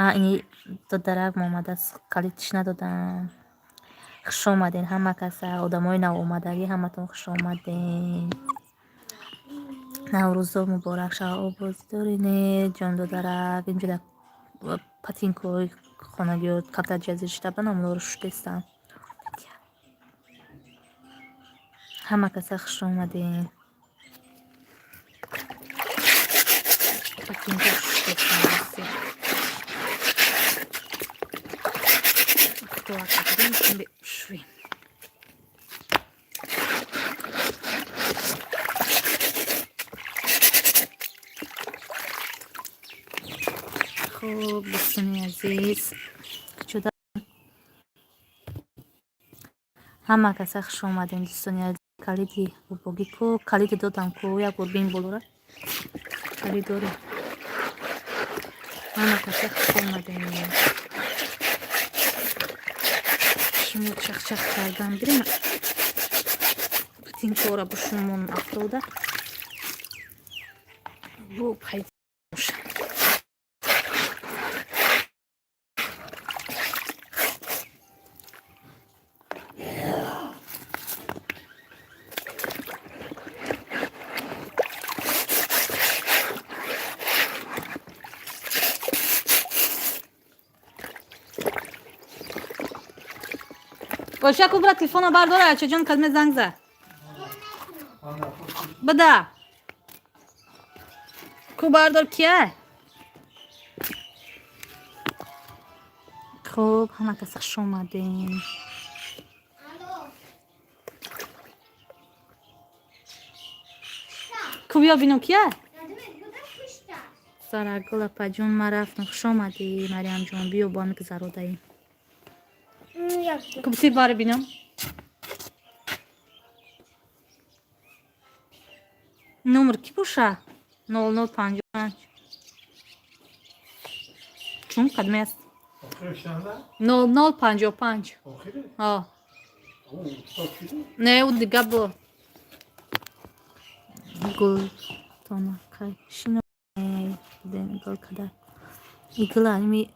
А, ини додарак омадааст, калидш надодам. Хуш омаден ҳама каса, одамои навомадагӣ, ҳаматон хуш омаден. Наврӯзо муборак шава, обоз дорӣ не, ҷон додарак, инҷо дар патинкаҳои хонагиҳо камтар ҷазир шуда буданд, ҳамонҳоро шустестам. Ҳама каса хуш омаден. Ботинка шуштем. Кто шви. Хуб, дӯстони азиз, чуда ҳама каса хуш омадем, дӯстони азиз. Калиди бобогӣ ку, калиди додам ку, як бор бин болора. Калид дорем. Ҳама каса хуш омадем. Шумо чахчах кардан бирем. Ботинкора бушумон афтода. Бу пайдо. Боша, кубра, телефона бардора, ачаҷон кадме занг зад. Бада. Ку бардор кия? Хуб, ҳама кас хуш омадем. Алло. Ку биё бинам кия? Пушта. Сарагул апаҷон, ма рафтам. Хуш омадӣ, Мариамҷон, биё бо ҳам гузародаем. Як. Ку бити бари бинам. Номер ки боша? 0055. Чун кадме аст? Охираш чанда? 0055. Охире? О, О, стоп шуди? не, ӯ дига бо. Гул тонакай. Шино ден гул када. Игла ами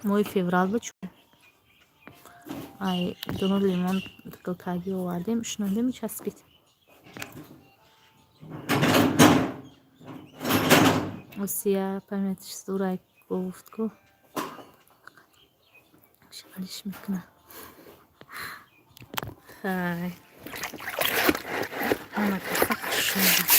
моҳи феврал буд. Ай, дуну лимон гулкаги овардем, шинондем, часпид. Осия памятиш зурай гуфт ку. Шалиш мекуна. Хай. Ҳама каса хуш омад.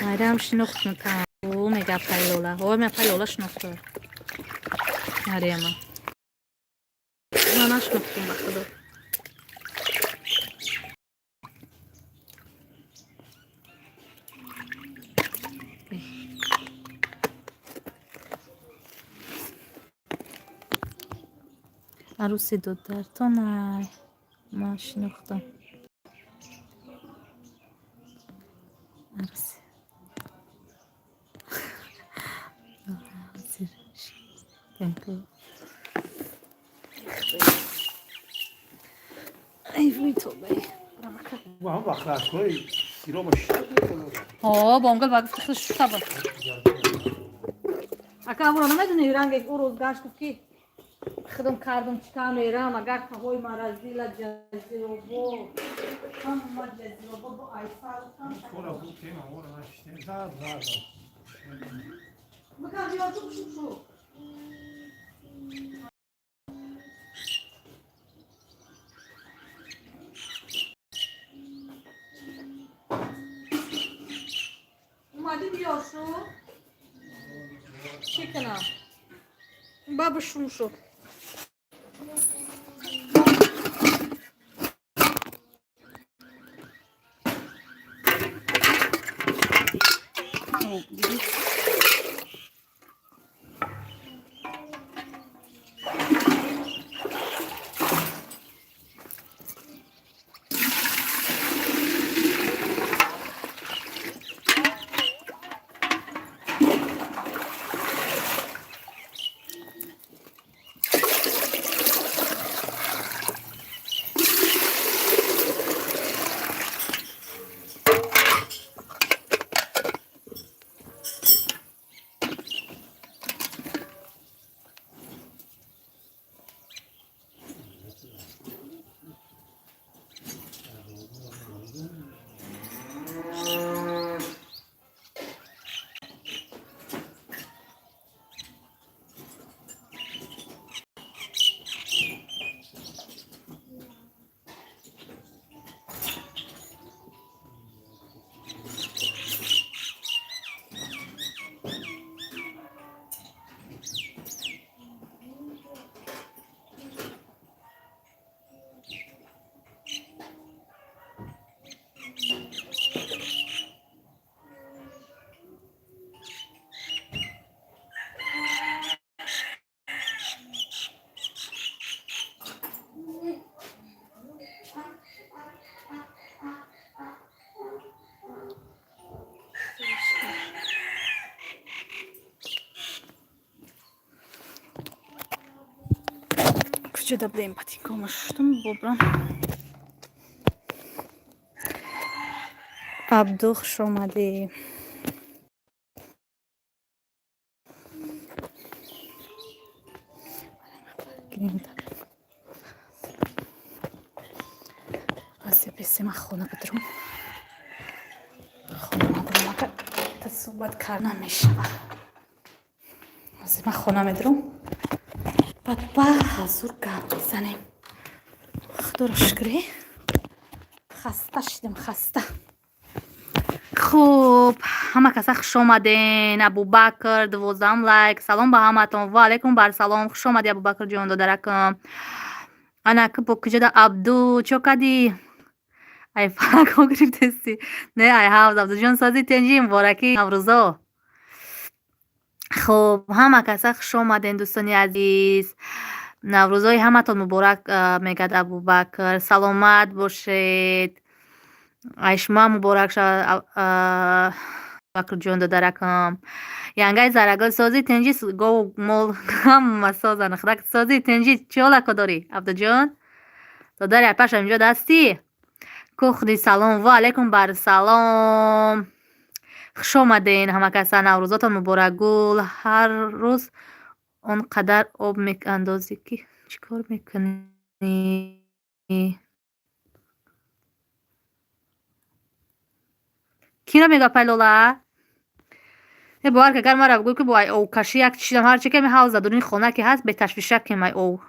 Майрам шинохтм та. О, мега пайлола. О, ме пайлола шинохта. Марьяма. Ман нашинохтум ба худо. Арӯси додаратон ай. Ман шинохтам. Арӯси. Thank you. Ай, вуй тобай. Бу ҳам вақтлашҳои сироба шишта. О, бонгал ба гуфти худ шута буд. Ака, авро намедони ранге ӯ рӯз гашт, гуфт ки худам кардам, чита мерам, агар ҳавои маразила ҷазиробо ҳама ҷазиробо бо айфал. Кора бу тема ора нашиштем. Зад зад. Бикан биё ту шу шу. Омадӣ, биё шу. Чӣ кунам? Баба шум шу. Куҷода будем? Ботинкома шуштум, бобрам. Абду, хуш омадӣ. Бесема хона бидрум. Хона надорам, ака та суҳбат кар намешава. Ҳозир ман хона медурам. Баъд ба ҳазур гап мезанем. Худоро шукрӣ. Хаста шидем, хаста. Хуб, ҳама каса хуш омаден. Абубакр, 12-ам лайк. Салом ба ҳаматон. Ва алайкум бар салом. Хуш омадӣ, Абубакр ҷон, додаракам. Ана ки бо куҷода Абду, чо кадӣ? Ай фалако гирифтеси. Не, ай ҳавз, Абдуҷон, сози, тенҷи, муборакӣ Наврӯзо. Хуб, ҳама каса хуш омаден, дӯстони азиз. Наврӯзои ҳаматон муборак, мегӯяд Абубакр. Саломат бошед. Ай шумо муборак шавад, Бакрҷон, додаракам. Янгаи Зарагул, сози, тенҷи, гову мол ҳама созан. Худак, сози, тенҷи, чӣ ҳолако дорӣ, Абдуҷон? Додари апаша инҷо дастӣ? Кухни, салом. Ва алайкум бар салом. Хуш омаден ҳама каса, Наврӯзотон муборак. Гул, ҳар рӯз он қадар об меандозӣ ки чӣ кор мекунӣ? Киро мега, Пайлола? Э, бовар ки, агар мара бигӯй, ки бо ай овкашӣ як чизам, ҳарчи ки ҳавз даруни хона ки ҳаст, беташвишак кем. Ай ов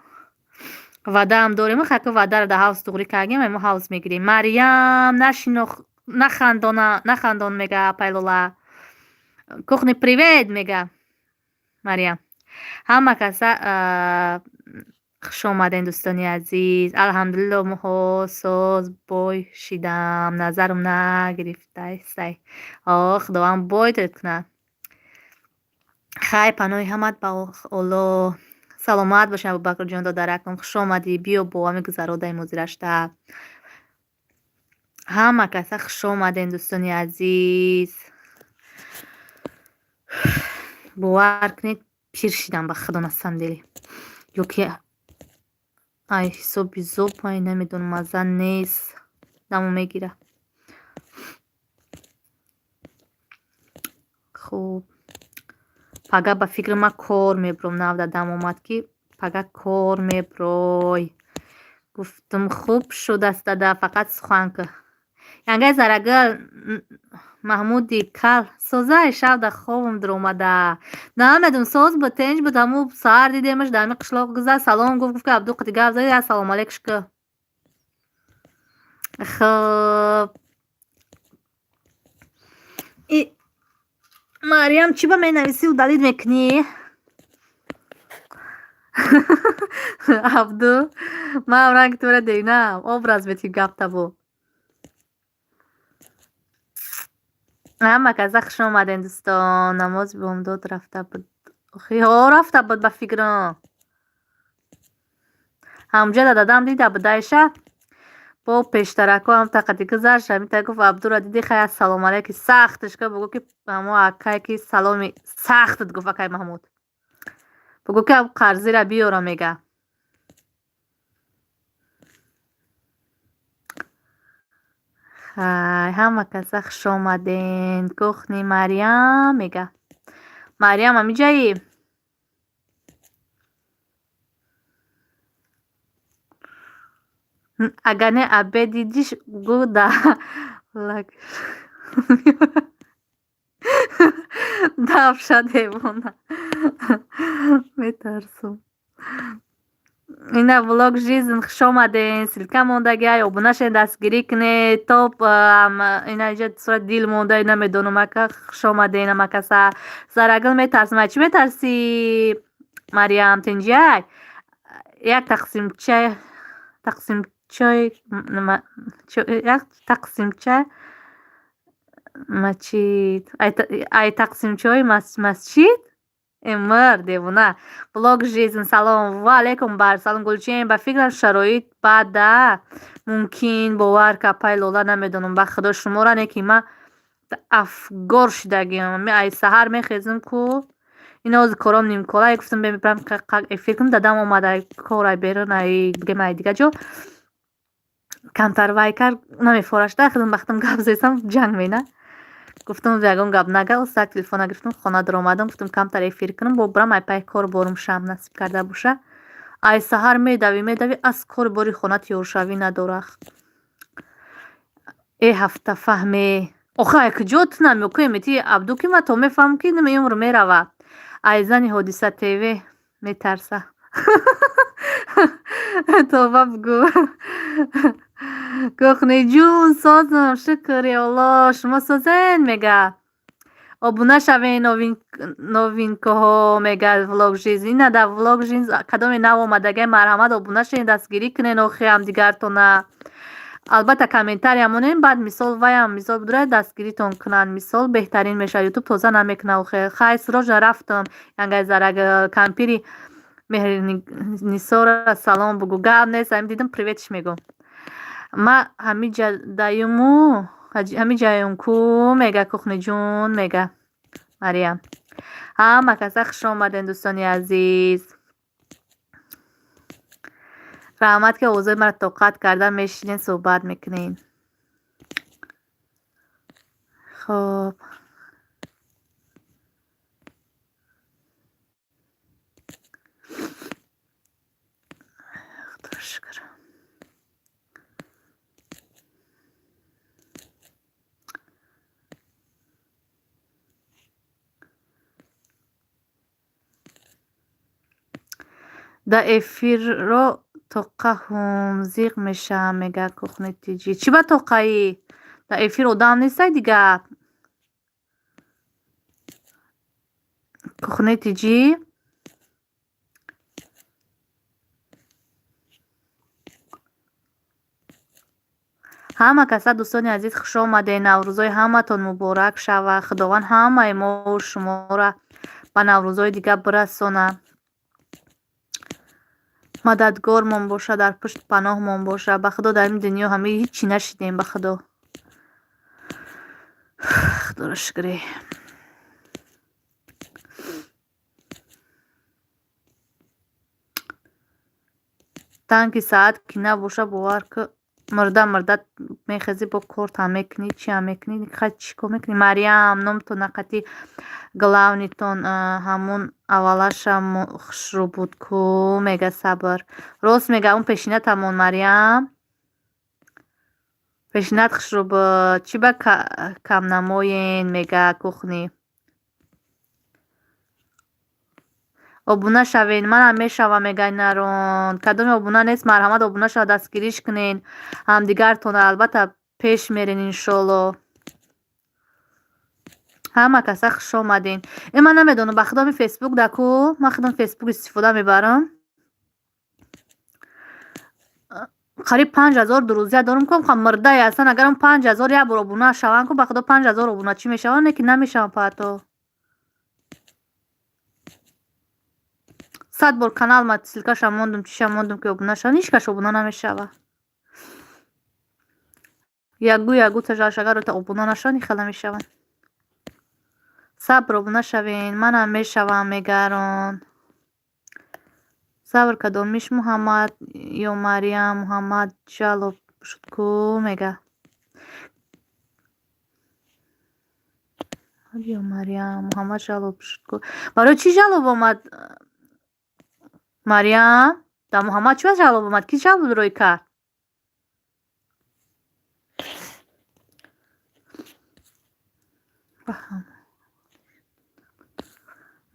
вадаам дорем, хаки вадаро дар ҳавз туғрӣ кардем, ай мо ҳавз мегирем. Марьям, нашинох, нахандона, нахандон, мега Пайлола. Кухни, привет, мега Марьям. Ҳама каса хуш омаден, дӯстони азиз. Алҳамдулилло, моҳо соз, бой шидам, назарам нагирифтасай. О, Худованд бойтат кунад. Хай, паноҳи ҳамат ба Оллоҳ. Саломат бошед, Абубакрҷон, додаракам, хуш омадӣ. Биё, бо ҳами гузародаем ҳозирашта. Ҳама каса хуш омаден, дӯстони азиз. Бовар кунед, пир шидам, ба худо, на самом деле. Ё ки ай ҳисоби зоб, ай намедонам, мазза нест, дамо мегира. Хуб, пага ба фикри ман кор мебурам. Нав дадам омад, ки пага кор мебурой. Гуфтум, хуб шудаст, дада, фақат сухан кӯ. Янгаи Зарагул, Маҳмуди кал созай, шав дар хобам дуромада. Намедонам, соз буд, тенҷ буд. Ҳаму саҳар дидемаш, дар ҳами қишлоқ гузашт, салом гуфт, гуфт, ки Абду қати гап зад, я салом алейкуш кӯ. Хуб, и Марьям, чӣ ба менависӣ, удалить мекунӣ? Абду, ман ранги тура динам, образ мети гаптабо. Ҳама каса хуш омаден, дӯстон. Намози бомдод рафта буд. Охи, ҳо, рафта буд, ба фикрам. Ҳамҷа дадам дида буд айша. Бо пештарако ҳам тақати гузашт, ҳамита гуфт, Абдура диди, хай, ассалому алайки сахташ ка бугӯ, ки ҳамо акай ки саломи сахтат гуфт, акай Маҳмуд. Бугӯ, ки қарзира биёра, мега. Хай, ҳама каса хуш омаден. Кухни, Марьям, мега. Марьям, ҳамиҷаи? Агар не, обед дидиш, гӯ да лак давша, девона. Метарсум. Ина влог жизнь, хуш омаден. Ссылка мондагиай, обуна шавед, дастгирӣ кунед. Топ ина иҷа сурат дил монда, намедонам, ака, хуш омаден ҳама каса. Зарагул, метарсам. Ай чӣ метарсӣ, Марьям, тинҷиай? Як тақсимча, тақсимчои, як тақсимча мачид. Ай тақсимчои масҷид? Эмир, девона. Блог жизнь, салом. Ва алайкум бар салом, Гулчин, ба фикрам шароит бада. Мумкин, бовар ка, пай Лола, намедонам, ба худо, шумора не, ки ман афгор шидагиам. Ай саҳар мехезам ку. Ина ҳозир кором нимкора, гуфтам бемебарам эфир кунам. Дадам омада корай берун, ай бигем, ай дига ҷо камтар вай кард, намефорашда. Худам бахтам гап зесам, ҷанг мена. Гуфтам, ягон гап нага. Устак телефона гирифтам, хона даромадам, гуфтам, камтар эфир кунам, бо бурам ай пай кор борум, шам насиб карда боша. Ай саҳар медавӣ, медавӣ, аз кори бори хона тиёршавӣ надора. Э, ҳафта фаҳме охи, ай куҷо ту намекӯем ти Абду, ки ма то мефаҳмам, ки ними умр мерава. Ай зани Ҳодиса ТВ метарса. Тоба бугӯ. Кухниҷун, созам, шукри Алло, шумо созен, мега. Обуна шавен, новинкаҳо, мега Влог Жизнь. Ина дар Влог Жизнь кадоме нав омадагай, марҳамат, обуна шавен, дастгирӣ кунен охи ҳамдигартона. Албатта, комментария монем, баъд мисол ваям мисол будра, дастгиритон кунанд, мисол беҳтарин мешавад. Ютуб тоза намекунад охе. Хай, срочно рафтам. Янгай зараг кампири Меҳринисора салом бугӯ. Гап нест, ами дидам, приветш мегӯм. Ма ҳамиҷа даюму ҳамиҷаюм ку, мега Кухниҷун, мега Мариям. Ҳама каса хуш омаден, дӯстони азиз. Раҳмат, ки овозои маро тоқат карда мешинен, суҳбат мекунен. Хоб, худоро шукр. Да эфирро тоқаҳум, зиқ мешавам, мега Кухни Тиҷӣ. Чӣ ба тоқаӣ? Дар эфир одам нестай дига. Кухни Тиҷӣ, ҳама каса, дӯстони азиз, хуш омадед. Наврӯзои ҳаматон муборак шава. Худованд ҳамаи мову шуморо ба наврӯзои дига бирасона, мададгормон боша, дар пушт паноҳмон боша. Ба худо, дар ин дунё ҳами ҳичи нашидем, ба худо, худоро шукре. Танки саат ки набоша, бовар ку, мурда мурда мехезӣ, бо кортам мекунӣ, чиам мекунӣ, хай чӣ кор мекунӣ. Мариям, номтон нақати главнитон ҳамун аввалаша хушрӯ буд ку, мега Сабр. Рост мега, он пешинатамон, Мариям, пешинат хушрӯ буд. Чӣ ба камнамоен, мега Кухни. Обуна шавен, манам мешавам, мега Нарон. Кадоме обуна нест, марҳамат, обуна шава, дастгириш кунен ҳамдигартона. Албатта, пеш мерен, иншолло. Ҳама каса хуш омаден. Э, ман намедонам, ба худо, ми Фейсбук да ку, ман худам Фейсбук истифода мебарам, қариб 5000 друзья дорам ку, мурдае ҳастан. Агар он 5000 як бор обуна шаванд ку, ба худо, 5000 обуначӣ мешаванд, не ки намешаванд. Паҳто 100 бор канал ма ссылкаша мондум, чиша мондум, ки обуна шаванд, ҳеҷ кас обуна намешава. Ягу ягу тажаш агар обуна нашаванд, ихел намешаванд. Сабр, обуна шавен, манам мешавам, мегарон. Сабр, кадомиш Муҳаммад ё Мариям? Муҳаммад жалоб шуд ку, мега. Ё Мариям, Муҳаммад жалоб шуд ку. Барои чӣ жалоб омад, Мариям? Дар Муҳаммад чӣ жалоб омад? Кӣ жалоб рӯй кард?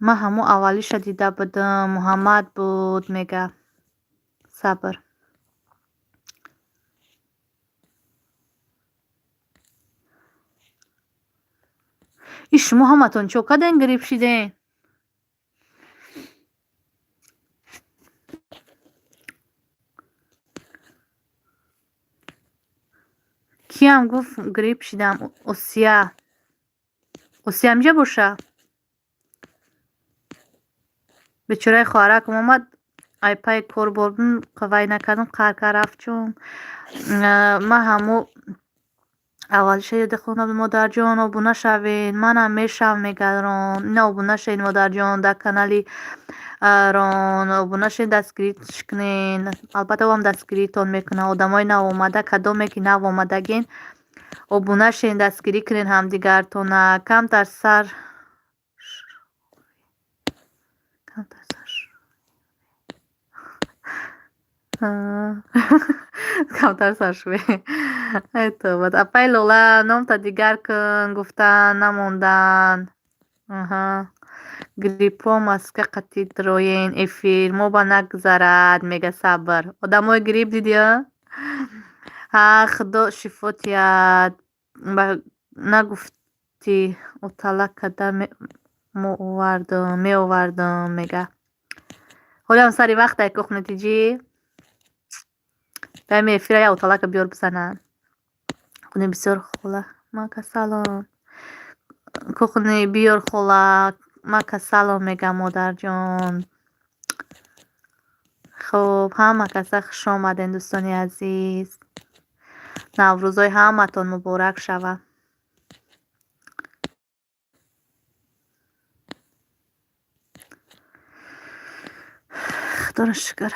Ман ҳамун аввалиша дида будам, Муҳаммад буд, мега Сабр. И шумо ҳаматон чо карден, грипп шиден? Киам гуфт грипп шидам? Осия, Осия инҷа боша. Бечораи хоҳаракам омад, ай пай кор бордум, вай накардам, қаҳр кард, рафт. Чун ман ҳаму Аввалиша ёди хона модарҷон, обуна шавед, манам мешавам, мега Рон. Ина, обуна шавед, модарҷон, дар канали Рон обуна шавед, дастгириш кунед. Албатта, ӯам дастгиритон мекунад. Одамои навомада, кадоме ки нав омадагин, обуна шавед, дастгирӣ кунед ҳамдигартона. Камтар сар, камтар сар, камтар сар шуве. Ай тавба, апай Лола, номта дигар кун, гуфтан намондан. Гриппо маска қатӣ дроен эфир мо ба нагзарад, мега Сабр. Одамои грипп дидӣ? Ҳа, Худо шифо диҳад. Нагуфтӣ, отала када меовардам, мега. Ҳолиам сари вақт ай кухни тиҷӣ. Дами эфира я оталака биёр, бизананд. Кухни бисёр, хола, ман касалам. Кухни биёр, хола, ман касалам, мега модарҷон. Хуб, ҳама каса хуш омадем, дӯстони азиз. Наврӯзои ҳаматон муборак шавад. Худоро шукр.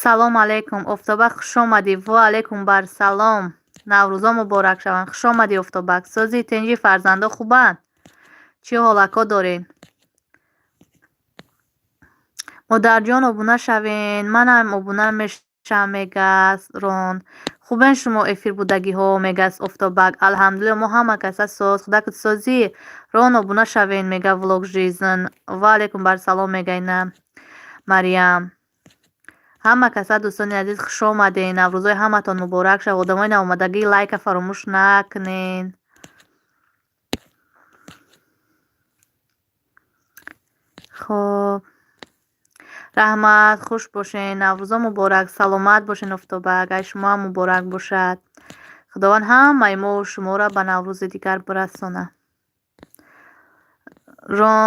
Салом алейкум, Офтобак, хуш омадӣ. Во алейкум барсалом. Наврӯзо муборак шаванд. Хуш омадӣ, Офтобак. Сӯзи, тинҷи, фарзандо хубанд? Чӣ ҳолатҳо доред? Модарҷон, обуна шавен, манам обуна мешавам, мега Рон. Хубен шумо, эфир будагиҳо, мега Офтобак. Алҳамдулилло, мо ҳама каса соз. Худакат созӣ? Рон, обуна шавен, мега Влог Жизнь. Ва алейкум барсалом, мега ина Мариям. Ҳама каса, дӯстони азиз, хуш омадед. Наврӯзои ҳаматон муборак шавад. Одамои навомадагӣ, лайка фаромӯш накунед. Хоб, раҳмат, хуш бошед, наврӯзо муборак, саломат бошед, Офтобак. Ай шумоам муборак бошад. Худованд ҳамаи мову шуморо ба наврӯзи дигар бирасонад. Рон.